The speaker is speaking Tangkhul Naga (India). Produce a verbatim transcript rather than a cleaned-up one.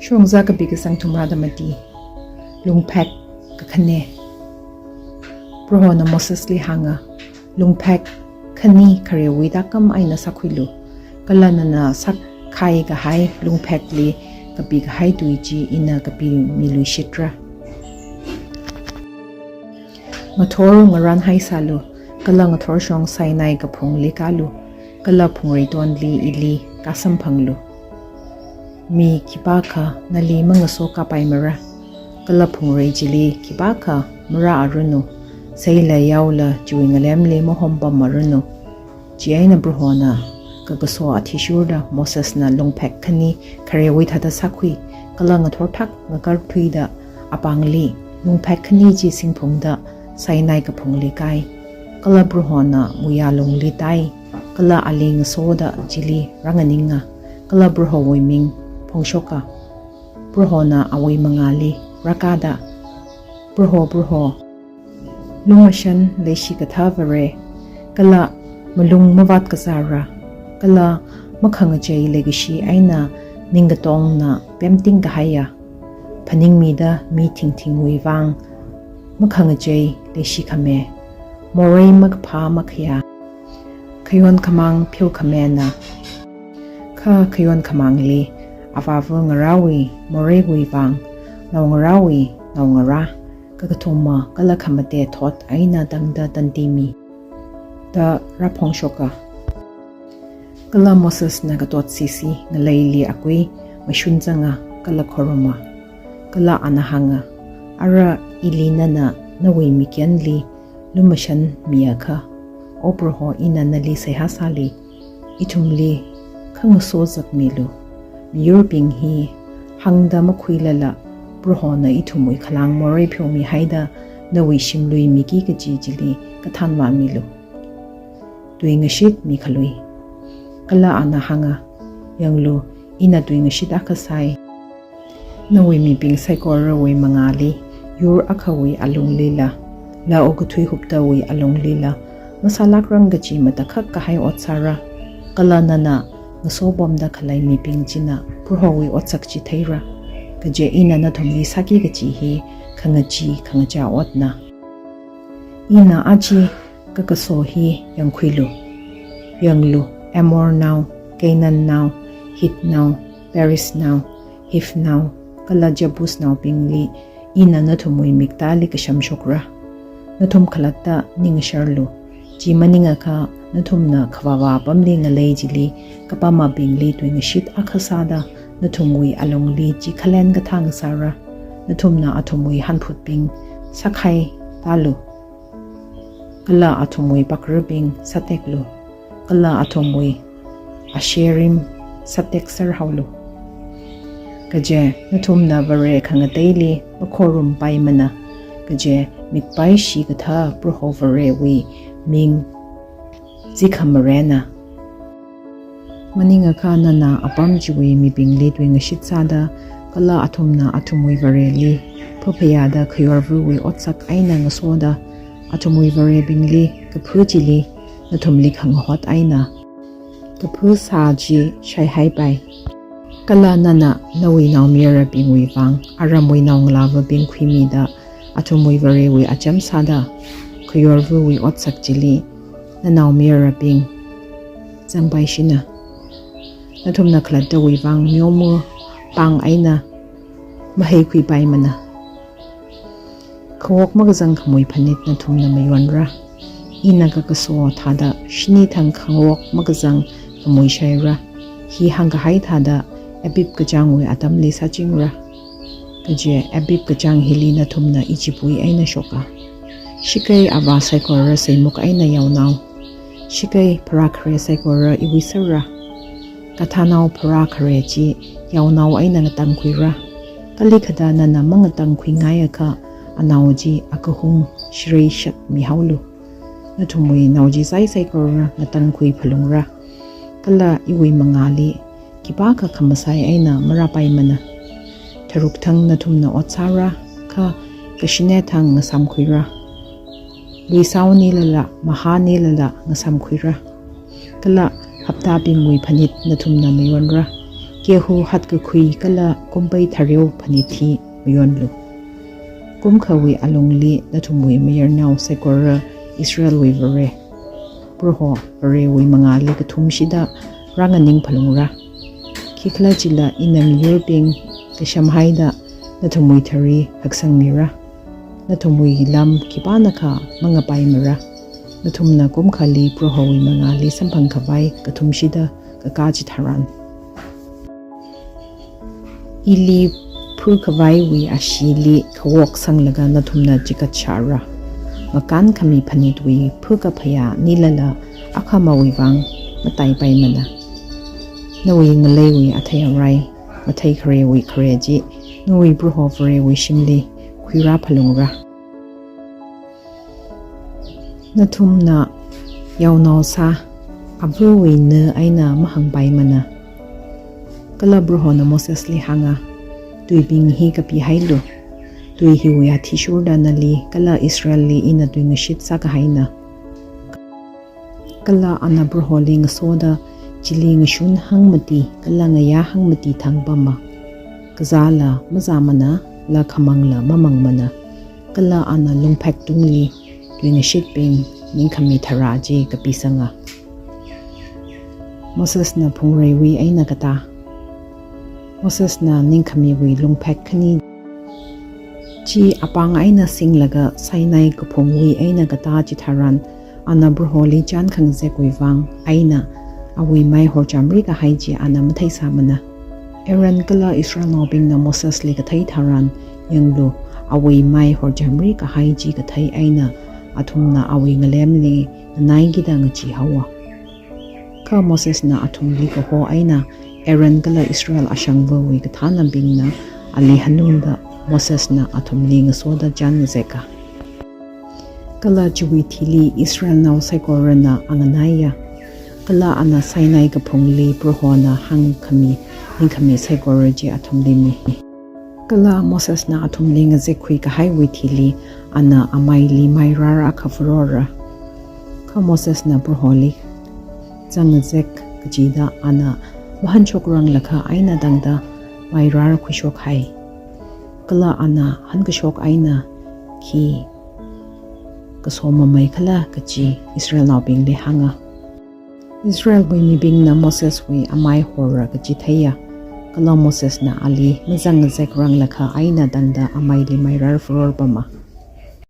Shongza kapi kasang thumrada mati. Lungphek kakhane. Prohona Mosesli hānga, lungphek khani kharewui tākam eina sākhuilu. Kala nana sākhai kahai lungphekli kapi kahai tui chi ina kapimiluishitra. Ngathor ngarānhaisālu, kala ngathorshong Sinai kaphungli kālu, kala phungrei tonli ili kāsamphanglu. Mi khipākha nali mangaso kapaimara, kala phungrei chili khipākha marāaranu, seila yaola chiwui ngalemli mahompammaranu. Chieina Prohona kakaso athishurda Mosesna lungphek khani kharewui thāda sākhui, kala ngathor thak ngakarthuida apāngli lungphek khani chi singphungda Sinai kaphungli kāi. Kala Prohona muiya lungli tai, kala ali ngasoda chili rānganinga, kala Prohowui ming phongshoka. Prohona awui mangāli rākāda, Proho, Proho, lumashan leishikathā Vare, kala malung mavātkazāra, kala makhangachei leikashi eina ningkatongna pemting kahaiya, phaningmida mi thingthingwui vang makhangachei leishikhame, morei makaphā makhayā, khayon khamāng pheokhamena. Kha khayon khamāngli avāva ngarāwui moreiwui vang naongarāwui naongarā kakathuma kala khamate thot eina tangda tantimi da rāphongshoka. Kala Mosesna katotsisi ngaleili akui mashun zanga kala khoruma. Kala ana hānga, ara ili nana nawui mikyanli lumashan miakha, O Proho, ina nali seihā sāli, ithumli khangaso zakmilu. Miyurbing hi hāngda makhuilala, Prohona ithumwui khalāng morei pheomihaida nawui shimlui miki kaji chili kathānvāmilu. Tuingashit mikhalui. Kala ana hānga, yanglu, ina tuingashit akha sai. Nawui mibing saikorawui mangāli, yur akhawui alunglila, la okathui huptawui alunglila, masālākrang kaji matakhak kahai ot sāra, kala nana ngasopamda khalei mibing china Prohowui otsak chi theira, kaje ina nathumli sāki kaji hi khangachee khangachā otna. Ina aja kakaso hi yangkhuilu. Yanglu, Amornao, Canaannao, Hitnao, Periznao, Hivnao, kala Jebusnaobingli ina nathumwui miktāli kashamshokra. Nathum khalatta ningasharlu. Chi maningakha nathumna khavāvā apamli ngalei chili kapamabingli tuingashit akha sāda nathumwui alungli chi khalen kathā ngasāra. Nathumna athumwui hanphutbing sākhaitālu. Kala athumwui pakrabing sāteklu, kala athumwui Asherim sātekserhaolu. Kaje nathumna vare khangateili makhorumpaimana, kaje mikpai shikathā Proho Varewui ming zikhamarena. Maningakha nana apam chiwui mibingli tuingashit sāda, kala athumna athumwui vareli phaphayāda khayorvawui otsak eina ngasoda, athumwui varebingli kapha chili nathumli khangahot eina kapha sā chi shaihaipai. Kala nana nawui naomayarabingwui vang aramwui naongalāvabing khuimida, athumwui varewui acham sāda khayorvawui otsak chili nanaomayarabing zangpaishina. Nathumna khalattawui vang meoma pāng eina maheikhuipaimana. Khawok makazang khamui phanit nathumna mayonra. Ina kakaso thāda shini thang khawok makazang khamui shaira. Hi hāngkahai thāda Abib kachāngwui atamli sāchingra. Kaje Abib kachāng hili nathumna Egyptwui eina shoka. Shakei avā saikora seimuk eina yaonao. Shakei pharākhare saikora iwui serra. Kathānao pharākhare chi yaonao eina ngatangkhuira. Kalikhada nana mangatangkhuingaiakha anao chi akahung shireishak mihaolu. Nathumwui nao chi saisaikora ngatangkhui phalungra. Kala iwui mangāli khipākha khamasai eina marāpaimana. Tharuk thang nathumna ot sāra, kha kashine thang ngasāmkhuira. Luisao nilala, mahā nilala ngasāmkhuira. Kala haptabingwui phanit nathumna mayonra. Gehu hatkakhui kala kumpai thareo phanit hi mayonlu. Kumkhawui alungli nathumwui mayarnao saikora Israelwui Vare, Proho Varewui mangāli kathumshida rānganing phalungra. Khikhalajila ina miyurbing kashamhaida nathumwui thari haksangmira. Nathumwui lam khipānakha mangapaimara. Nathumna kumkhali Prohowui mangāli samphang khavai kathumshida kakā chitharan, ili phur khavaiwui asheeli khawok sanglaga nathumna chikatshāra. Makānkhami phanitwui phakaphayā nilala akhamawui vang mataipaimana. Nawui ngaleiwui athei arai, mathei kharewui khare chi, nawui Proho Varewui shimli khuirā phalungra. Nathumna yaonao sā, avawui na eina mahāngpaimana. Kala Prohona Mosesli hānga, tuibing hi kapihailu. Tui hiwui athishurda nali kala Israelli ina tuingashit sākahaina. Kala ana Proholi ngasoda chili ngashun hangmati kala ngayā hangmati thangpama. Kazāla mazāmana, la khamangla mamangmana. Kala ana lungphek tungli tuingashitbing ningkhami tharā chi kapisanga. Mosesna phungreiwui eina katā. Mosesna ningkhamiwui lungphek khani chi apāng eina singlaga Sinai kaphungwui eina katā chitharan, ana Proholi chān khangazekwui vang eina awui mai horchamri kahai chi ana matheisāmana. Aaron kala Israelnaobingna Mosesli kathei tharan, yanglu, awui mai horchamri kahai chi kathei eina athumna awui ngalemli nganaikida ngacheehaowa. Kha Mosesna athumli kaho eina Aaron kala Israel ashangvawui kathānabingna ali hanungda Mosesna athumli ngasoda chān ngazeka. Kala chiwui thili Israelnao saikorana anganaiya. Kala ana Sinai kaphungli Prohona hāngkhami ningkhami saikora chi athumli mi. Kala Mosesna athumli ngazekkhui kahaiwui thili ana amaili mairar akha varora. Kha Mosesna Proholi zangngazek kachida ana mahanshokranglakha eina tangda mairar khuishokhai. Kala ana hankashok eina khi kasomamei khala kachi Israelnaobingli hānga. Israelwui mibingna Moseswui amai hora kachi theiya. Kala Mosesna ali mazangngazekranglakha eina tangda amaili mairar varorbama.